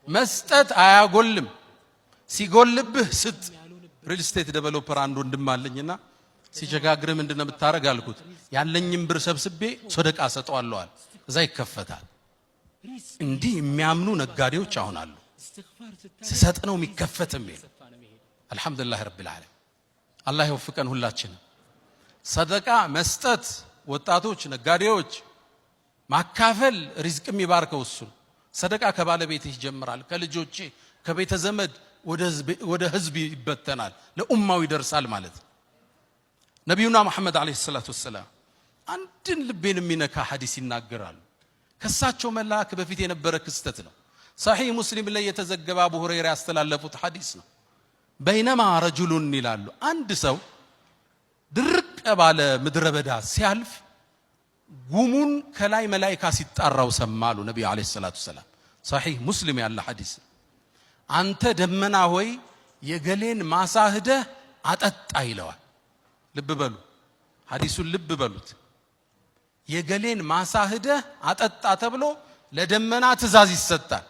መስጠት አያጎልም። ሲጎልብህ ስጥ። Real estate developer አንድ ወንድም አለኝና ሲቸጋግርህ ምንድን ነው የምታደርግ አልኩት። ያለኝም ብር ሰብስቤ ሶደቃ ሰጠዋለሁ አለ። እዛ ይከፈታል። እንዲህ የሚያምኑ ነጋዴዎች አሁን አሉ። ስሰጥ ነው የሚከፈት የሚል። الحمد لله رب العالمين። አላህ ይወፍቀን ሁላችንም። ሰደቃ መስጠት፣ ወጣቶች፣ ነጋዴዎች ማካፈል፣ ሪዝቅ የሚባርከው እሱን። ሰደቃ ከባለቤትህ ይጀምራል፣ ከልጆቼ፣ ከቤተ ዘመድ፣ ወደ ህዝብ ይበተናል፣ ለኡማው ይደርሳል ማለት ነው። ነቢዩና መሐመድ عليه الصلاة والسلام አንድን ልቤን የሚነካ ሐዲስ ይናገራሉ። ከሳቸው መላክ በፊት የነበረ ክስተት ነው። ሰሒህ ሙስሊም ላይ የተዘገበ አቡ ሁረይራ ያስተላለፉት ሐዲስ ነው። بينما رجل ይላሉ፣ አንድ ሰው ድርቅ ባለ ምድረ በዳ ሲያልፍ ጉሙን ከላይ መላኢካ ሲጣራው ሰማሉ ነቢዩ عليه الصلاة والسلام። ሰሒህ ሙስሊም ያለ ሐዲስ። አንተ ደመና ሆይ፣ የገሌን ማሳ ሂደህ አጠጣ ይለዋል። ልብ በሉ፣ ሐዲሱን ልብ በሉት። የገሌን ማሳ ሂደህ አጠጣ ተብሎ ለደመና ትእዛዝ ይሰጣል።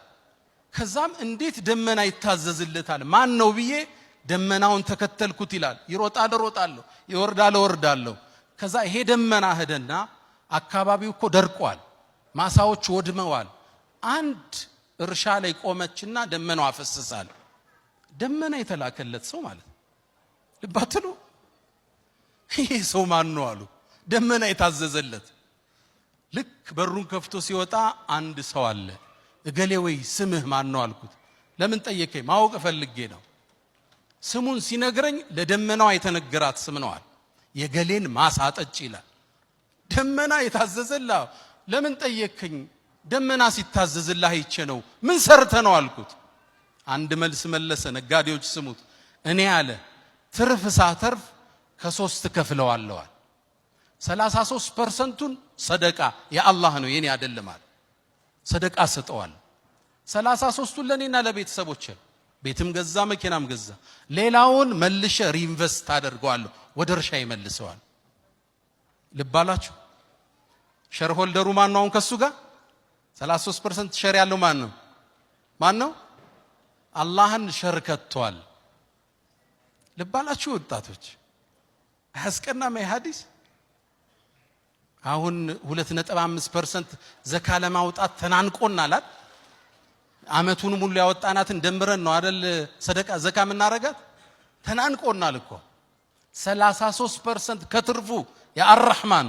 ከዛም እንዴት ደመና ይታዘዝለታል? ማን ነው ብዬ ደመናውን ተከተልኩት ይላል። ይሮጣል፣ እሮጣለሁ፣ ይወርዳል፣ እወርዳለሁ። ከዛ ይሄ ደመና ሄደና አካባቢው እኮ ደርቋል፣ ማሳዎች ወድመዋል። አንድ እርሻ ላይ ቆመችና ደመናው አፈስሳል። ደመና የተላከለት ሰው ማለት ልባትሉ ይሄ ሰው ማን ነው አሉ። ደመና የታዘዘለት። ልክ በሩን ከፍቶ ሲወጣ አንድ ሰው አለ። እገሌ ወይ ስምህ ማን ነው አልኩት። ለምን ጠየከኝ? ማወቅ ፈልጌ ነው። ስሙን ሲነግረኝ ለደመናዋ የተነገራት ስም ነዋል። የገሌን ማሳ አጠጭ ይላል። ደመና የታዘዘላ ለምን ጠየከኝ? ደመና ሲታዘዝልህ አይቼ ነው። ምን ሰርተ ነው አልኩት። አንድ መልስ መለሰ። ነጋዴዎች ስሙት። እኔ አለ ትርፍ ሳተርፍ ከሶስት ከፍለዋለሁ። 33%ቱን ሰደቃ፣ የአላህ ነው የኔ አይደለም አለ። ሰደቃ ሰጠዋል። 33ቱን ለእኔና ለቤተሰቦቼ፣ ቤትም ገዛ መኪናም ገዛ። ሌላውን መልሼ reinvest አደርገዋለሁ፣ ወደ እርሻ ይመልሰዋል። ልባላችሁ shareholder ኡ ማን ነው? አሁን ከሱ ጋር 33% share ያለው ማን ነው? ማን ነው? አላህን share ከቷል። ልባላችሁ ወጣቶች፣ አያስቀናም ይህ ሐዲስ? አሁን 2.5% ዘካ ለማውጣት ተናንቆናል። አመቱን ሙሉ ያወጣናትን ደምረን ነው አደል ሰደቃ ዘካ የምናረጋት? ተናንቆናል እኮ። 33% ከትርፉ የአራህማን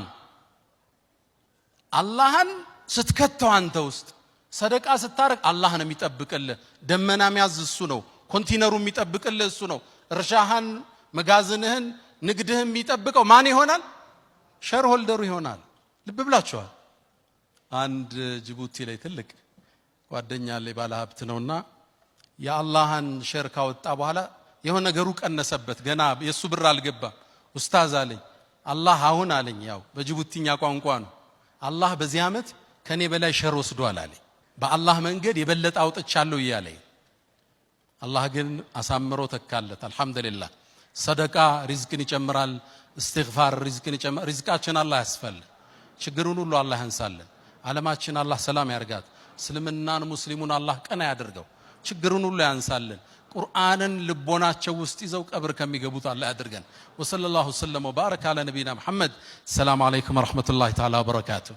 አላህን ስትከተው አንተ ውስጥ ሰደቃ ስታረግ አላህ ነው የሚጠብቅልህ። ደመና የሚያዝ እሱ ነው። ኮንቲነሩ የሚጠብቅልህ እሱ ነው። እርሻህን፣ መጋዘንህን፣ ንግድህን የሚጠብቀው ማን ይሆናል? Shareholder ኡ ይሆናል። ልብ ብላችኋል። አንድ ጅቡቲ ላይ ትልቅ ጓደኛ አለ፣ ባለ ሀብት ነውና የአላህን share ካወጣ በኋላ የሆነ ነገሩ ቀነሰበት። ገና የእሱ ብር አልገባም። ኡስታዝ አለኝ፣ አላህ አሁን አለኝ፣ ያው በጅቡቲኛ ቋንቋ ነው። አላህ በዚህ ዓመት ከኔ በላይ share ወስዷል አለኝ። በአላህ መንገድ የበለጠ አውጥቻለሁ እያለኝ፣ አላህ ግን አሳምሮ ተካለት። አልሐምዱሊላህ። ሰደቃ ሪዝቅን ይጨምራል። እስትግፋር ሪዝቅን ይጨምራል። ሪዝቃችን አላህ ያስፈል። ችግሩን ሁሉ አላህ ያንሳልን። ዓለማችን አላህ ሰላም ያርጋት። እስልምናን ሙስሊሙን አላህ ቀና ያድርገው። ችግሩን ሁሉ ያንሳልን። ቁርአንን ልቦናቸው ውስጥ ይዘው ቀብር ከሚገቡት አላህ ያድርገን። وصلى الله وسلم وبارك على نبينا محمد። السلام عليكم ورحمة الله تعالى وبركاته።